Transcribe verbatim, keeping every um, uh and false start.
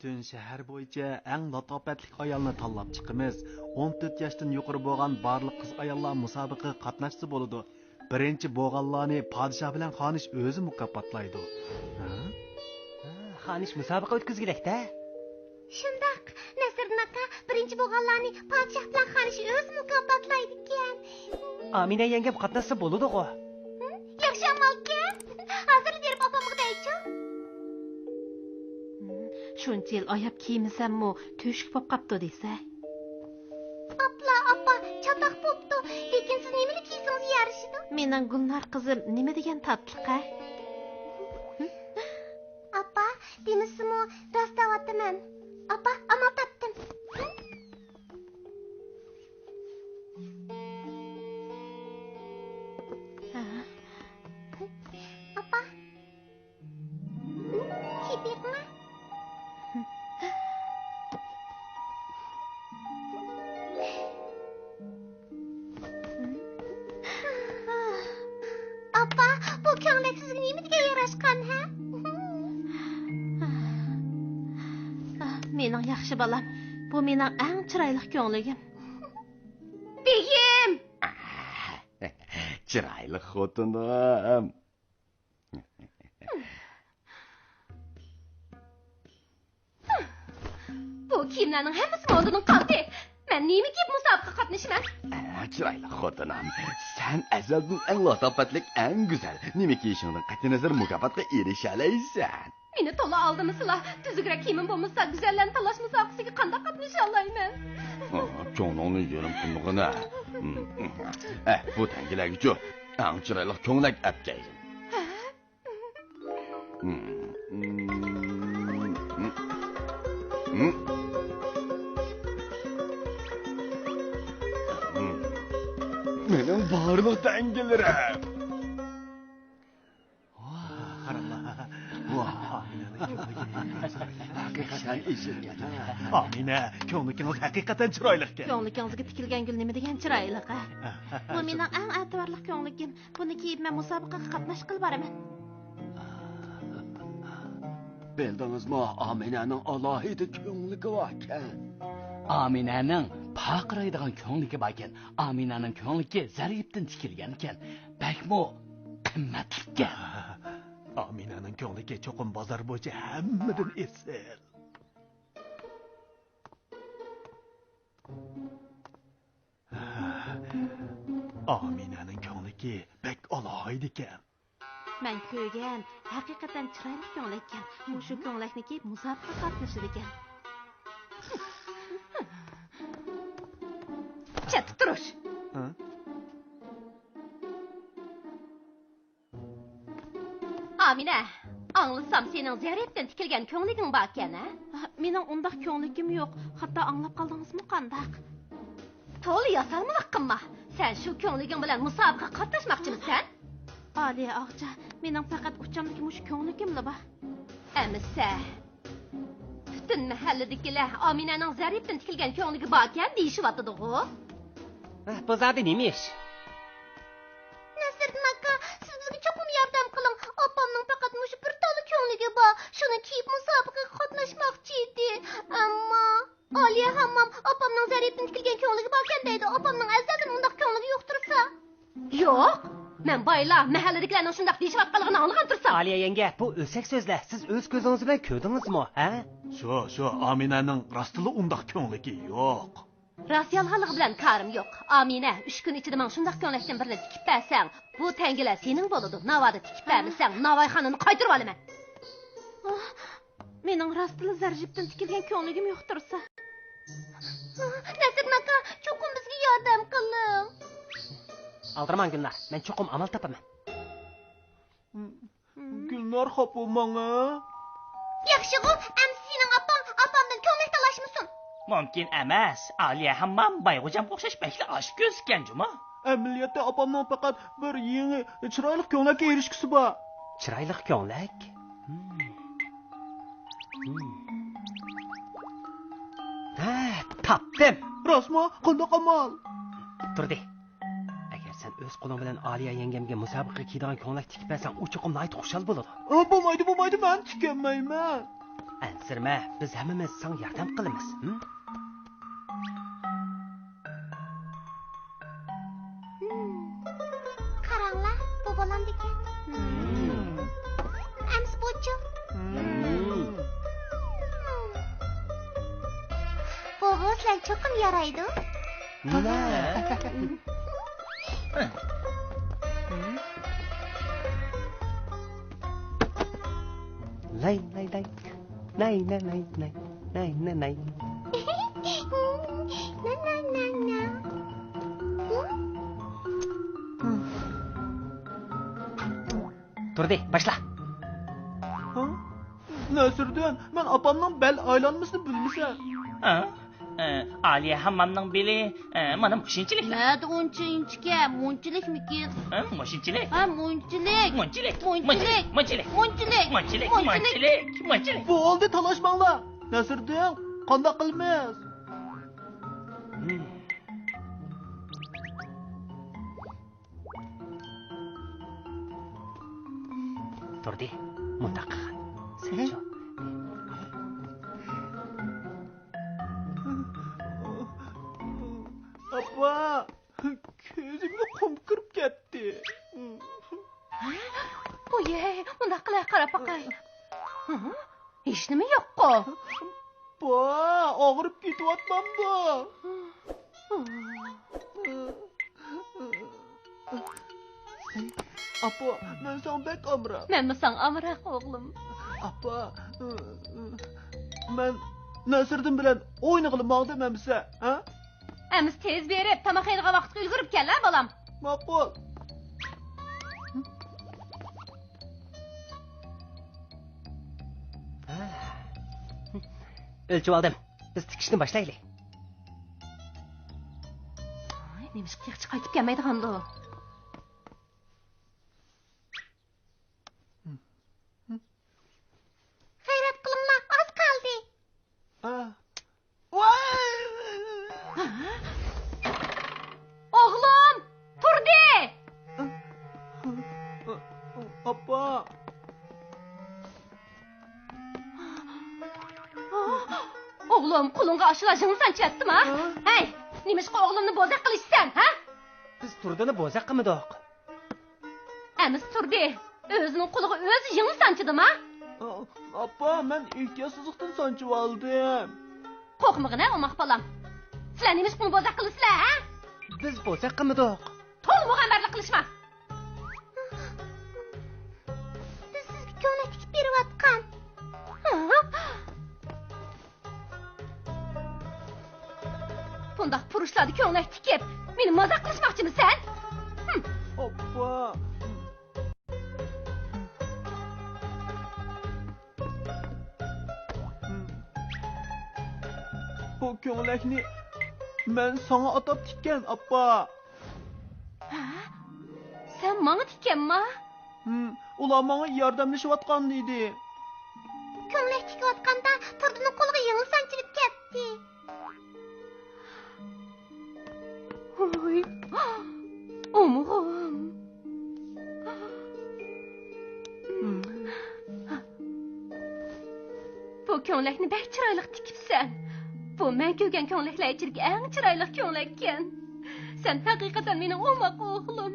پۈتۈن شەھەر بويىچە ئەڭ لاتاپەتلىك ئايالنى تاللاپ چىقىمىز. ئون تۆت ياشتىن يۇقىرى بولغان بارلىق قىز-ئاياللار مۇسابىقىگە قاتناشسا بولىدۇ. بىرىنچى بولغانلارنى پادىشاھ بىلەن خانىش ئۆزى مۇكاپاتلايدۇ. ھە؟ ھە، خانىش مۇسابىقە ئۆتكۈزگۈدەك-دە. شۇنداق، نەسىردىن ئاكا، بىرىنچى بولغانلارنى پادىشاھ بىلەن خانىش ئۆزى مۇكاپاتلايدىكەن. ئامىنە يەڭگەم قاتناشسا بولىدىغۇ. ھە؟ ياخشى ئامالكەن. ھازىرلا بېرىپ ئاپامغا دەيچۇ. شۇنچە يىل ئاياپ كىيمىسەممۇ تۆشۈك بولۇپ قاپتۇ دېسە. ئاپلا، ئاپا، چاتاق بوپتۇ. لېكىن سىز نېمىنى كىيسىڭىز يارىشىدۇ؟ مېنىڭ گۈلنار قىزىم نېمە دېگەن تاتلىق-ھە؟ ئاپا، دېمىسىمۇ راست دەۋاتىمەن. ئاپا، ئامال تاپتىم. ئاپا. كىيىپ بېقىڭا. ئاپا، بۇ كۆڭلەك سىزگە نېمە دېگەن ياراشقان، ھە؟ مېنىڭ ياخشى بالام، بۇ مېنىڭ ئەڭ چىرايلىق كۆڭلىكىم. بېگىم! چىرايلىق خوتۇنۇم. بۇ كىيىملەرنىڭ ھەممىسى مودىدىن قالدى. مەن نېمە كىيىپ مۇسابىقىگە قاتنىشىمەن؟ ئە، چىرايلىق خوتۇنۇم، سەن ئەزەلدىن ئەڭ لاتاپەتلىك، ئەڭ گۈزەل. نېمە كىيىشىڭدىن قەتئىينەزەر، مۇكاپاتقا ئېرىشەلەيسەن. مېنى تولا ئالدىمىسىلا، تۈزۈكرەك كىيىمىم بولمىسا، گۈزەللەرنى تاللاش مۇسابىقىسىگە قانداق قاتنىشالايمەن؟ ئا، كۆڭلۈڭنى يېرىم قىلمىغىنە. ئە، بۇ تەڭگىلەرگىچۇ ئەڭ چىرايلىق كۆڭلەك ئەپ كەلگىن. مېنىڭ بارلىق تەڭگىلىرىم. ۋاھ، قاراڭلار. ۋاھ، ئامىنەنىڭ كۆڭلىكى. ھەقىقەتەن ئېسىلكەن. ئامىنە، كۆڭلىكىڭىز ھەقىقەتەن چىرايلىقكەن. كۆڭلىكىڭىزگە تىكىلگەن گۈل نېمە دېگەن چىرايلىق، ھە؟ بۇ مېنىڭ ئەڭ ئەتىۋارلىق كۆڭلىكىم. بۇنى كىيىپ مەن مۇسابىقىگە قاتناشقىلى بارىمەن. بىلدىڭىزمۇ، ئامىنەنىڭ ئالاھىدە كۆڭلىكى باركەن. ئامىنەنىڭ پارقىرايدىغان كۆڭلىكى باركەن. ئامىنەنىڭ كۆڭلىكى زەرىپتىن تىكىلگەنكەن. بەكمۇ قىممەتلىككەن. ئامىنەنىڭ كۆڭلىكى چوقۇم بازار بويىچە ھەممىدىن ئېسىل. ئامىنەنىڭ كۆڭلىكى بەك ئالاھىدىكەن. مەن كۆرگەن، ھەقىقەتەن چىرايلىق كۆڭلەككەن. مۇشۇ كۆڭلەكنى كىيىپ مۇسابىقىگە قاتنىشىدىكەن. چەتتە تۇرۇش! ھە؟ ئامىنە، ئاڭلىسام، سېنىڭ زەرىپتىن تىكىلگەن كۆڭلىكىڭ باركەن، ھە؟ مېنىڭ ئۇنداق كۆڭلىكىم يوق. خاتا ئاڭلاپ قالدىڭىزمۇ قانداق؟ تولا ياسالمىلىق قىلما. سەن شۇ كۆڭلىكىڭ بىلەن مۇسابىقىگە قاتناشماقچىمىسەن؟ ئالىيە ئاغىچە، مېنىڭ پەقەت ئۇچامدىكى مۇشۇ كۆڭلىكىملا بار. ئەمىسە، پۈتۈن مەھەللىدىكىلەر ئامىنەنىڭ زەرىپتىن تىكىلگەن كۆڭلىكى باركەن دېيىشىۋاتىدىغۇ. ھە، بۇ زادى نېمە ئىش؟ نەسىردىن ئاكا، سىز بىزگە چوقۇم ياردەم قىلىڭ. ئاپامنىڭ پەقەت مۇشۇ بىر تال كۆڭلىكى بار. شۇنى كىيىپ مۇسابىقىگە قاتناشماقچى ئىدى. ئەمما ئالىيە ھاممام ئاپامنىڭ زەرىپتىن تىكىلگەن كۆڭلىكى باركەن دەيدۇ. ئاپامنىڭ ئەزەلدىن ئۇنداق كۆڭلىكى يوق تۇرسا. يوق! مەن بايلا مەھەللىدىكىلەرنىڭ شۇنداق دېيىشىۋاتقانلىقىنى ئاڭلىغان تۇرسام. ئالىيە يەڭگە، بۇ ئۆسەك سۆزلەر. سىز ئۆز كۆزىڭىز بىلەن كۆردىڭىزمۇ، ھە؟ شۇ، شۇ، ئامىنەنىڭ راستلا ئۇنداق كۆڭلىكى يوق. راست يالغانلىقى بىلەن كارىم يوق. ئامىنە، ئۈچ كۈن ئىچىدە ماڭا شۇنداق كۆڭلەكتىن بىرنى تىكىپ بەرسەڭ، بۇ تەڭگىلەر سېنىڭ بولىدۇ. ناۋادا تىكىپ بەرمىسەڭ، ناۋايخانىنى قايتۇرۇۋالىمەن. مېنىڭ راستلا زەرجىپتىن تىكىلگەن كۆڭلىكىم يوق تۇرسا. نەسىردىن ئاكا، چوقۇم بىزگە ياردەم قىلىڭ. ئالدىرىماڭ گۈلنار، مەن چوقۇم ئامال تاپىمەن. گۈلنار خاپا بولماڭ ھە. ياخشىغۇ، ئەمسە سېنىڭ ئاپاڭ ئاپامدىن كۆڭلەك تالاشمىسۇن. مۇمكىن ئەمەس، ئالىيە ھاممام بايغوجامغا ئوخشاش بەكلا ئاچكۆزكەن جۇمۇ. ئەمەلىيەتتە ئاپامنىڭ پەقەت بىر يېڭى، چىرايلىق كۆڭلەككە ئېرىشكۈسى بار. چىرايلىق كۆڭلەك؟ ھە، تاپتىم. راستمۇ؟ قانداق ئامال؟ تۇردى. ئەگەر سەن ئۆز قولۇڭ بىلەن ئالىيە يەڭگەمگە مۇسابىقىگە كىيىدىغان كۆڭلەك تىكىپ بەرسەڭ، ئۇ چوقۇم ناھايىتى خۇشال بولىدۇ. ئە، بولمايدۇ، بولمايدۇ، مەن تىكەلمەيمەن. ئەنە ئەنسىرىمە، بىز ھەممىمىز ساڭا ياردەم قىلىمىز. ھىم؟ قاراڭلار، بۇ بولامدىكەن؟ ئەمىسە بۇچۇ؟ بۇغۇ سىلەرگە چوقۇم يارايدۇ. نېمە؟ لاي، لاي، لاي. ناي، ناي، ناي، ناي. ناي، ناي، ناي. ناي، ناي، ناي، ناي. تۇردى، باشلا. ھە؟ نەسىردىن، مەن ئاپامنىڭ بەل ئايلانمىسىنى بىلمىسەم. ھە؟ ئە، ئالىيە ھاممامنىڭ بېلى، ئە، مانا مۇشۇنچىلىك. نەدە ئۇنچە ئىنچىكە؟ مۇنچىلىكمىكىن؟ ھە، مۇشۇنچىلىك. ھە، مۇنچىلىك. مۇنچىلىك. مۇنچىلىك. مۇنچىلىك. مۇنچىلىك. مۇنچىلىك. مۇنچىلىك. مۇنچىلىك. بولدى، تالاشماڭلار. نەسىردىن، قانداق قىلىمىز؟ تۇردى، مۇنداق قىلغىن. سەنچۇ؟ ئاپا، كۆزۈمگە قۇم كىرىپ كەتتى. ۋوي، مۇنداق قىلە قاراپ باقاي. ھە؟ ھېچنېمە يوققۇ. با، ئاغرىپ كېتىۋاتمامدۇ؟ ئاپا، مەن ساڭا بەك ئامراق. مەنمۇ ساڭا ئامراق، ئوغلۇم. ئاپا، مەن نەسىردىن بىلەن ئوينىغىلى ماڭدىم ئەمىسە، ھە؟ ئەمىسە تېز بېرىپ، تاماق يەيدىغان ۋاقىتقا ئۈلگۈرۈپ كەل، ھە، بالام. ماقۇل. ئۆلچىۋالدىم. بىز تىكىشنى باشلايلى. ئاي، نېمىشقا تېخىچە قايتىپ كەلمەيدىغاندۇ؟ غەيرەت قىلىڭلار، ئاز قالدى. ۋاي! ئوغلۇم، تۇردى! ئاپا! ئوغلۇم، قولۇڭغا ئاشۇلا يىڭنە سانچىۋەتتىما؟ ھە؟ ھەي، نېمىشقا ئوغلۇمنى بوزەك قىلىشسەن، ھە؟ بىز تۇردىنى بوزەك قىلمىدۇق. ئەمىسە تۇردى، ئۆزىنىڭ قولىغا ئۆزى يىڭنە سانچىدىما؟ ئاپا، مەن ئېھتىياتسىزلىقتىن سانچىۋالدىم. قورقمىغىنە، ئوماق بالام. سىلەر نېمىشقا ئۇنى بوزەك قىلىسىلەر، ھە؟ بىز بوزەك قىلمىدۇق. تولا مۇغەمبەرلىك قىلىشما. بىز سىزگە كۆڭلەك تىكىپ بېرىۋاتقان. بۇنداق پۇرۇچلاردا كۆڭلەك تىكىپ، مېنى مازاق قىلىشماقچىمىسەن؟ ھىم. ئاپا. بۇ كۆڭلەكنى مەن ساڭا ئاتاپ تىككەن، ئاپا. ھە؟ سەن ماڭا تىككەنما؟ ھىم، ئۇلار ماڭا ياردەملىشىۋاتقان ئىدى. كۆڭلەك تىكىۋاتقاندا تۇردىنىڭ قولىغا يىڭنە سانچىلىپ كەتتى. ھوي، ئومۇغۇم. بۇ كۆڭلەكنى بەك چىرايلىق تىكىپسەن. بۇ مەن كۆرگەن كۆڭلەكلەر ئىچىدىكى ئەڭ چىرايلىق كۆڭلەككەن. سەن ھەقىقەتەن مېنىڭ ئوماق ئوغلۇم.